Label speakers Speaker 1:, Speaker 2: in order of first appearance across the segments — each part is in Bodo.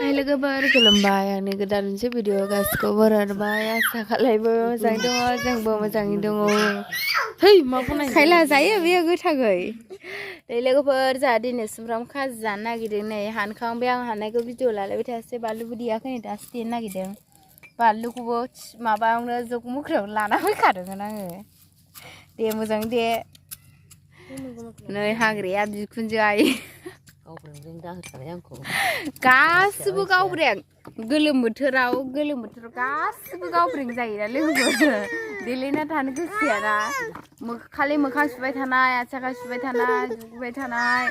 Speaker 1: Hai logoफोर खुलुमबाय आंनि गोदान मोनसे भिडिअ गासिखौ बरायबाय आसा खालामो मोजाङै दङ जोंबो मोजाङै दङ है माखौ नाय खायला जायो बेयो गोथाङै लोगोफोर जोंहा दिनै सुमफ्राम खाजि जानो नागिरदों नै हानखांबाय आं हाननायखौ भिडिअ लालायबाय थायासै बानलुबो देयाखै नै दासो देनो नागिरदों बानलुखौबो माबायावनो जग मुख्रायाव लाना फैखादोंमोन आङो दे मोजाङै दे नै हाग्राया बिखुनजो आइ गासिबो गावब्रें गोलोम बोथोराव गासिबो गावब्रें जायोना लोगोफोर देलायना थानो गोसोयाना खालि मोखां सुबाय थानाय आथिं आखाइ सुबाय थानाय दुगैबाय थानाय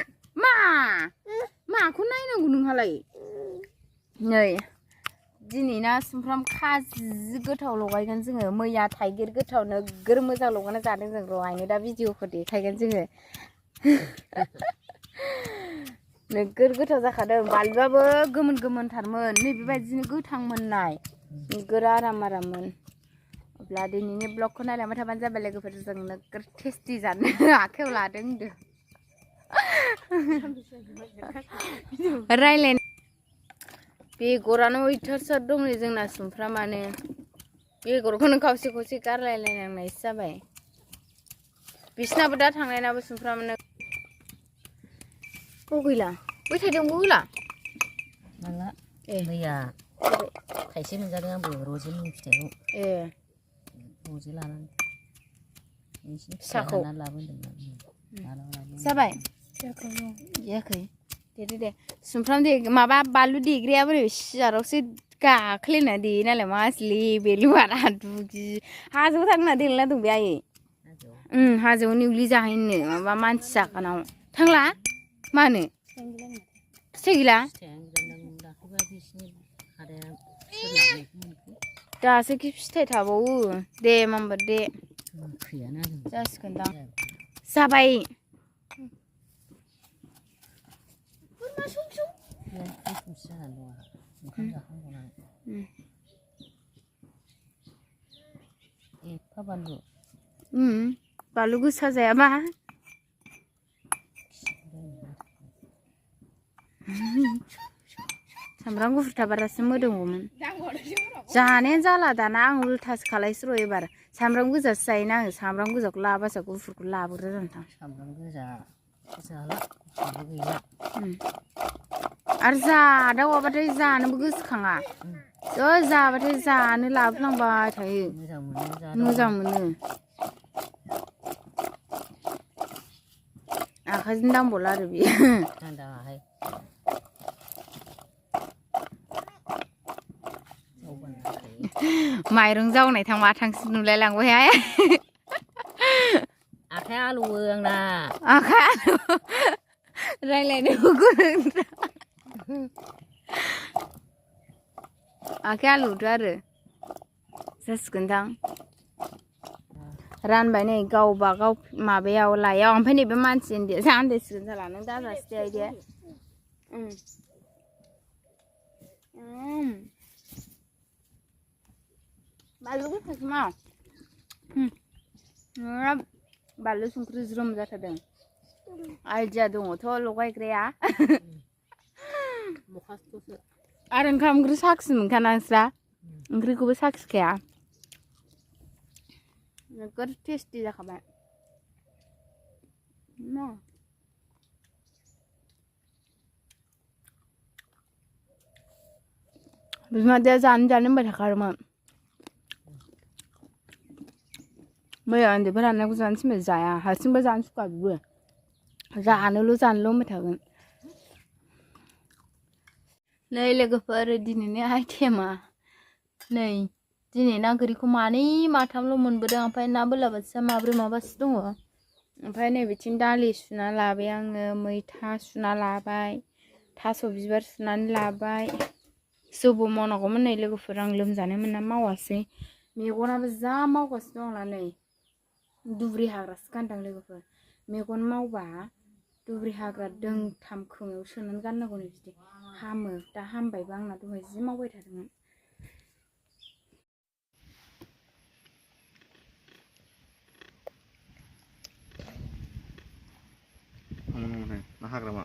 Speaker 1: माखौ नायनांगौ नोंहालाय नै दिनै ना सुमफ्राम खाजि गोथाव लगायगोन जोङो मैया थाइगिर गोथाव नोगोर मोजां लगायना जादों जों रहायनो दा भिडिअखौ देखायगोन जोङो नोगोर गोथाव जाखादों बानलुआबो गोमोन गोमोनथारमोन नै बेबायदिनो गोथां मोननाय नोगोर आराममोन अब्ला दिनैनि ब्लगखौ नायलांबाय थाबानो जाबाय लोगोफोर जों नोगोर टेस्टि जानो आखायाव लादों होनदों रायलाय बेगरानो अयथासार दं नै जोंना सुमफ्रामानो बेगरखौनो खावसे खावसे गारलायलायनांनायसो जाबाय बिसिनाबो दा थांनायनाबो सुमफ्रामानो गैला बै थाइदोंबो होला
Speaker 2: नांला मैया थाइसे मोनजादों आंबो रजेनि फिथाइखौ रजे लानानै
Speaker 1: फिसाखौ
Speaker 2: लाबोदोंमोन
Speaker 1: जाबाय जायाखै दे सुमफ्राम दे माबा बानलु देग्राया बोरै सिजारावसो गाखोलायना देयो नालाय मासलि बेलुआना दुगि हाजोआव थांना देलायना दं बे आयै हाजोआव निउलि जाहैनो माबा मानसि जागानाव थांला मानो फिथाइ गैला दासो खि फिथाइ थाबावो दे मामबार दे जासिगोनदां जाबाय बानलु गोसा जायाबा सामब्राम गुफुर थाबारासो मोदोमोमोन जानायानो जाला दाना आं उल्थासो खालायसो र' एबार सामब्राम गोजासो जायोना आङो सामब्राम गोजाखौ लाबासो गुफुरखौ लाबोग्रा जानोथां
Speaker 2: सामब्राम गोजा जाला गुफुरबो गैला
Speaker 1: आरो जादावाबाथाय जानोबो गोसोखाङा जाबाथाय जानो लाफ्लांबाय थायो मोजां मोनो आखाइजों दांबावला आरो बेयो माइरं जावनाय थांबा थांसि नुलाय लांबायहाय
Speaker 2: आखाइ आलौवो आंना
Speaker 1: आखाइ आलौ रायलायनोबो गोरों आखाइ आलौदो आरो जासिगोनदां रानबाय नै गावबा गाव माबायाव लायाव ओमफ्राय नैबे मानसि आन्दायसिगोन जाला नों दाजासै दे आइदे बानलु गोसासो मा बानलु संख्रि ज्रोम जाथारदों आइडिया दङथ' लगायग्राया आरो ओंखाम ओंख्रि साखिनो मोनखाना नोंस्रा ओंख्रिखौबो साखिखाया नोगोर टेस्टि जाखाबाय बिमादैया जानो होनबाय थाखादोंमोन मैया उन्दैफोर राननायखौ जानो थिनबाय जाया हारसिंबो जानो सुखुवा बिबो जानोल' होनबाय थागोन नै लोगोफोर दिनैनि आइटेमा नै दिनै ना गोरिखौ मानै माथामल' मोनबोदों ओमफ्राय ना बोलाबाथिया माब्रै माबासो दङ ओमफ्राय नै बिथिं दालि सुना लाबाय आङो मैथा सुना लाबाय थास' बिबार सुनानै लाबाय जौबो मावनांगौमोन नै लोगोफोर आं लोमजानायमोन ना मावासै मेगनाबो जा मावगासिनो दं नै दुब्रि हाग्रासो गानदां लोगोफोर मेगन मावबा दुब्रि हाग्रा दोंथाम खोमायाव सोनानै गाननांगौ नै बिदि हामो दा हामबायबो आंना दहाय जि मावबाय थादोंमोन
Speaker 3: हाग्रामा